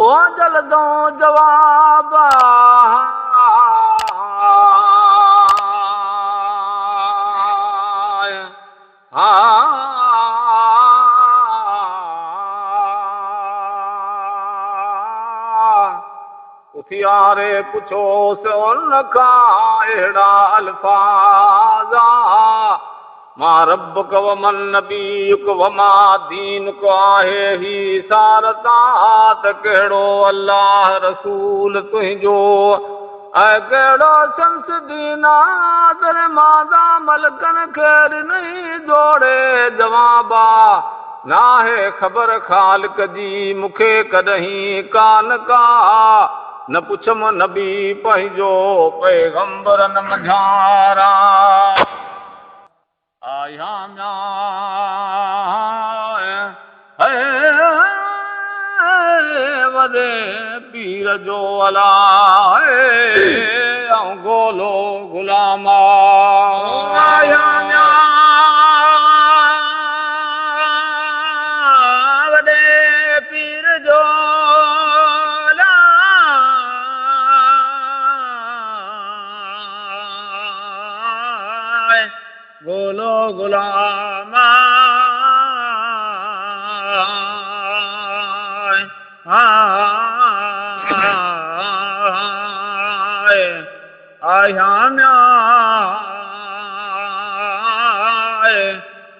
او جلدو جواب اٿياري پڇوس ان کان اهڙا الفاظ، مان ربڪ ومن نبيڪ وما دينڪ، آهي هي سارتا ته ڪهڙو الله رسول تنهنجو ۽ ڪهڙو شمس دينا؟ در مادا ملڪن کي ڏنئي جوڙي جوابا، ناهي خبر خالق جي مون کي ڪڏهن ڪانه ڪا، نه پڇم نبي پنهنجو پيغمبرن منجهارا. آيا وڏي پير جو الائي ۽ گولو غلام آيا، وڏي پير جو گولو غلام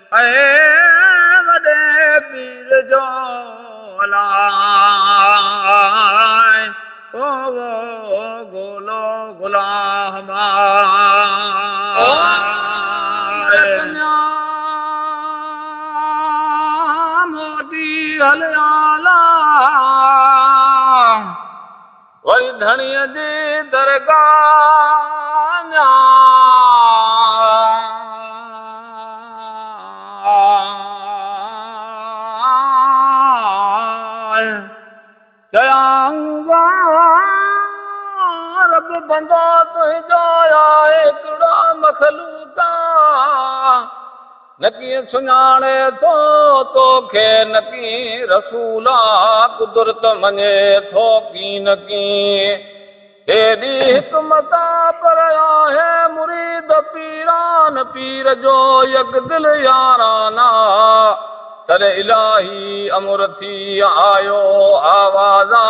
آيا وڏي پير جو الائي او گولو غلام. موٽي هليا وري ڌڻيءَ جي درگاهه، چيائون رب بندا تنهنجو آهي هڪڙا مخلوق، نه ڪيئن سڃاڻي ٿو توکي نه ڪي رسولا، قدرت مڃي ٿو ڪي نه ڪي هيڏي حڪمت، پر آهي مريد پيران پير جو يڪ دل يارانا. تڏهن الاهي امر ٿي آيو آوازا،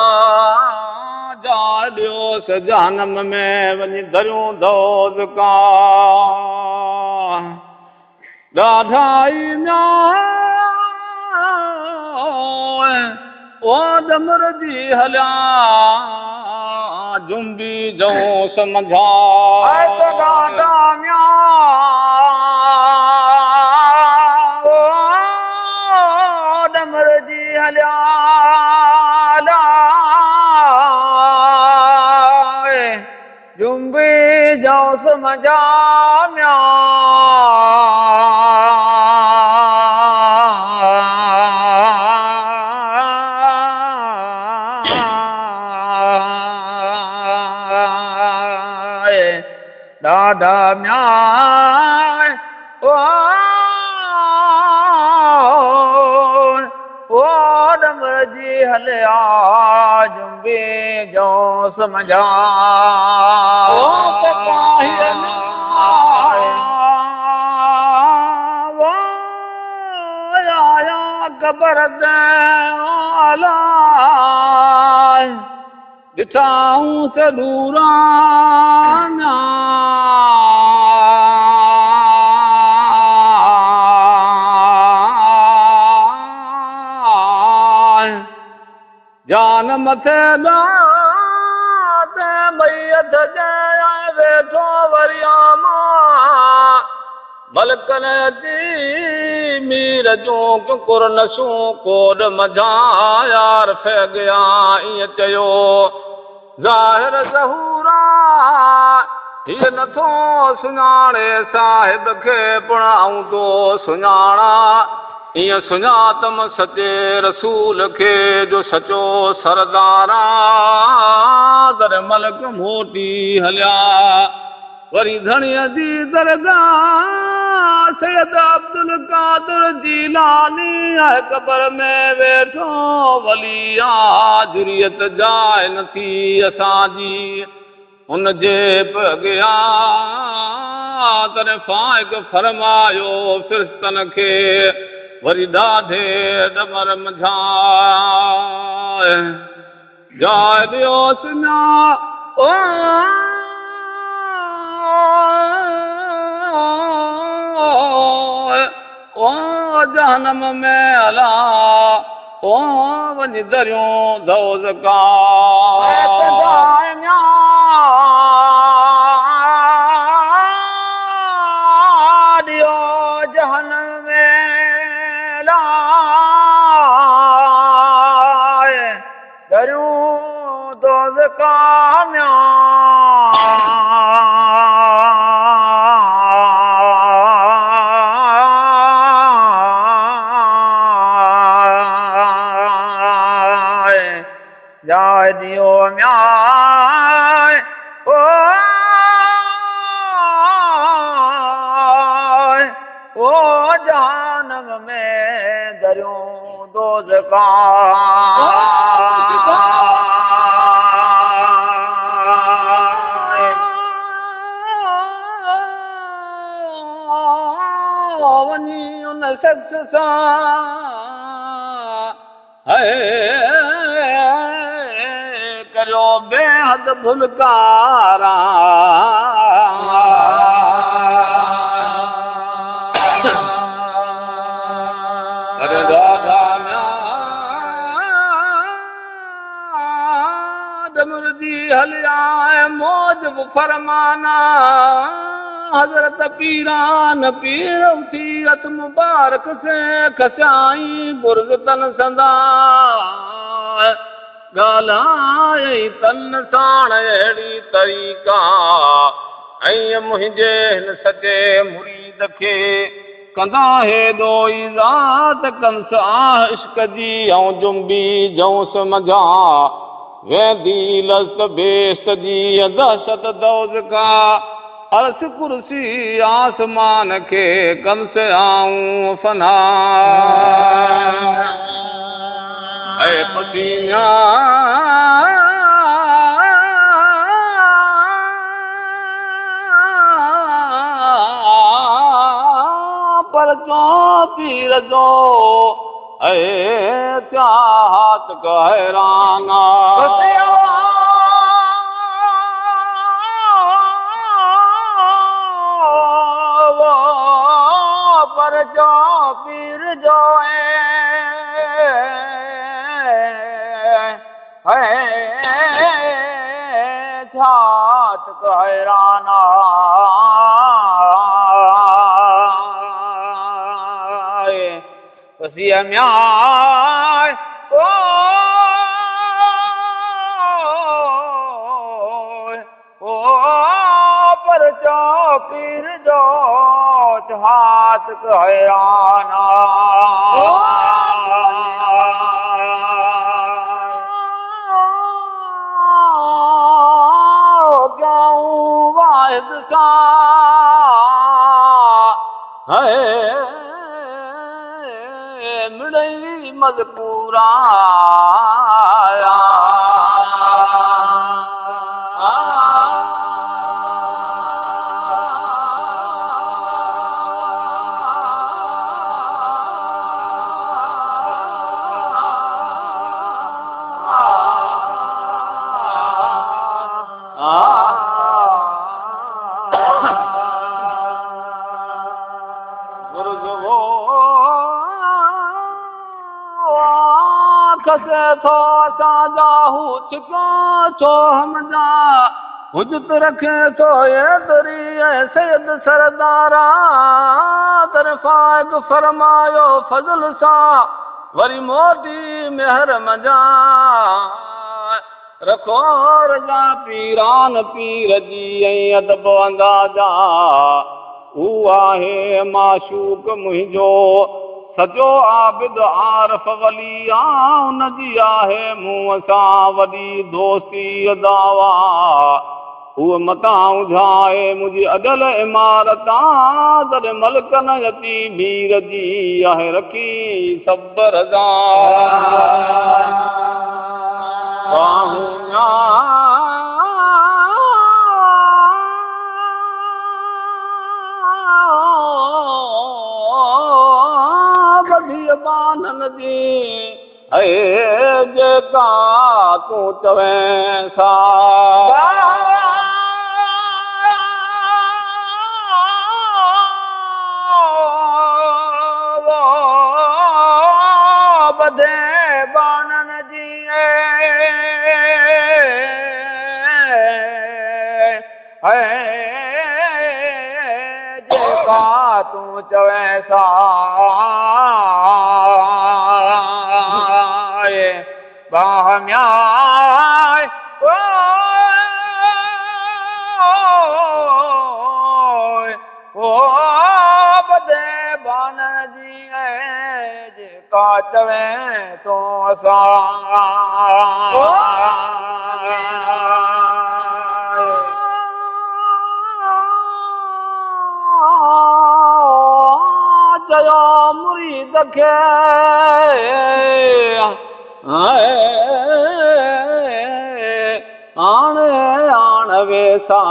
جا ڏيوس جهنم ۾ وڃي دريون those ڪا. ڏاڍا ئي او ڏمر جي هليا جنبي جئون سمجها. ڏاڍا ڏمر جي هليا جنبي جئون سمجها. ڏاڍا ميا او ڏمر جي هليا جنبي جو سمجها. آيا قبر ڏٺائون ته نورانا، جان مٿي ميت ويٺو ورياما. ملڪن اچي مير جون ڪڪر نسون ڪوڏ مجها يار ڦي گيا. ائين چيو ظاهر ظهورا، هيءَ نٿو سڃاڻي صاحب کي، پڻ آئون ٿو سڃاڻا. ائين سڃاتم سچي رسول کي جو سچو سردارا. در ملڪ موٽي هليا وري ڌڻيءَ جي درگاهه، سيد عبدل क़ादिर जीलानी आहे क़बर में वेठो वली आहे, जुरियत जाइ न थी असांजी हुन जे अॻियां। तॾहिं फ़ाइक़ फरमायो फिरिश्तनि खे वरी ॾाढे ॾमर मंझां जाइ ॾियोसि न ओ ओ जहनम में अला ओ वञी दरियूं those का। ॾियो जहनम में लाए दरियूं those काम्या। जाए दियो म्याए ओ ओ जहनम में दरियूं those का। वञी उन शख़्स सां करियो बेहद भुलकारा। अरे दादा डमर जी हलिया मौजब फरमाना हज़रत पीरान पीर थी हथ मुबारक से खसाई बुर्ज तन संदा ॻाल्हाए तन साण अहिड़ी तरीक़ा ऐं मुंहिंजे हिन सचे मुरीद खे कंदा हेॾो ईज़ात कंस आह इश्क जी ऐं जुंबी जौंस मंझां वेंदी लज़त बेस्त जी दहशत those का अर्श कुर्सी आसमान खे कंस आऊं फना। ऐ पसीना पर चो पीर जो ऐ चाहत कहराना। पर जो पीर जो है छात कहराना। पसिया म्याए ओ ओ पर जो पीर जो हाथ कहराना। गाऊं वाहिद सां है मिड़ई मज़कूरा। खसे थो असांजा हू छिको छो हमजा हुजत रखे थो एतिरी ऐं सैयद सरदारा। तरफ़ाइक़ फरमायो फज़ल सां वरी मोटी मेहर मंझां रखो रज़ा पीरान पीर जी ऐं अदब अंदाज़ा। हू आहे माशूक मुंहिंजो सॼो आबिद आरफ़ वली आ हुन जी आहे मूं सां वॾी दोस्ती दावा। هوء متان اجهائي منهنجي اڏيل عمارت تڏهن ملڪن اچي مير جي آهي رکي سڀ رضا. ٻڌي ٻانهن جي اي جيڪا تون چوين سا. ٻڌي ٻانهن جي جيڪا تون چوين سا. باهه او ٻڌي ٻانهن جي جيڪا چوين تون اسان. چيو مريد کي آڻ آڻ ويسا.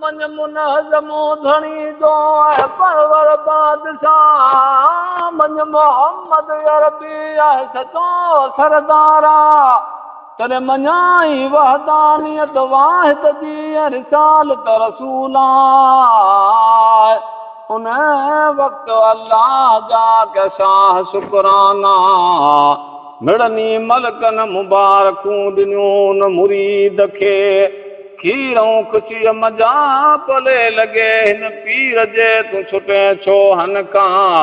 مڃ منظمو ڌڻي جو آهي پرور بادشاهه، مڃ محمد عربي آهي سچو سردارا، تڏهن مڃائي وحدانيت واحد جي رسالت رسولا. ان وقت الله جا ڪي شاهه شڪرانا مڙني ملڪن مبارڪون ڏنيون مريد کي. کير ۽ خوشيء منجهان پلي لڳي هن پير جي تون ڇٽين ڇو هن کان؟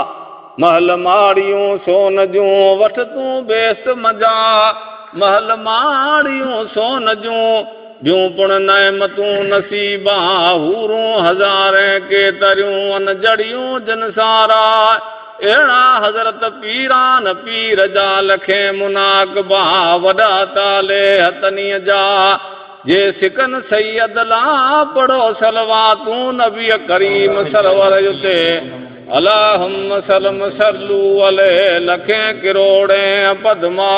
محل ماڙيون سون جون وٺ تون بيس منجهان، محل ماڙيون سون جون ٻيون پڻ نعمتون نصيبا، حورون هزارين ڪيتريون ان جڙيون جن سارا. اهڙا حضرت پيران پير جا لکين مناقبا، وڏا طالع هتنيء جا جي سڪن سيد لا پڙهو صلواتون نبي ڪريم سرور تي. اللهم سلم صلو عليه لکين ڪروڙين پدما.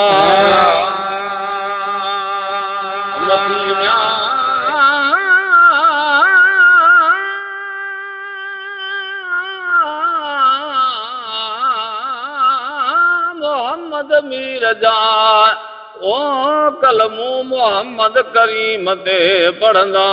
محمد مير جا او ڪلمون محمد ڪريم تي پڙهندا.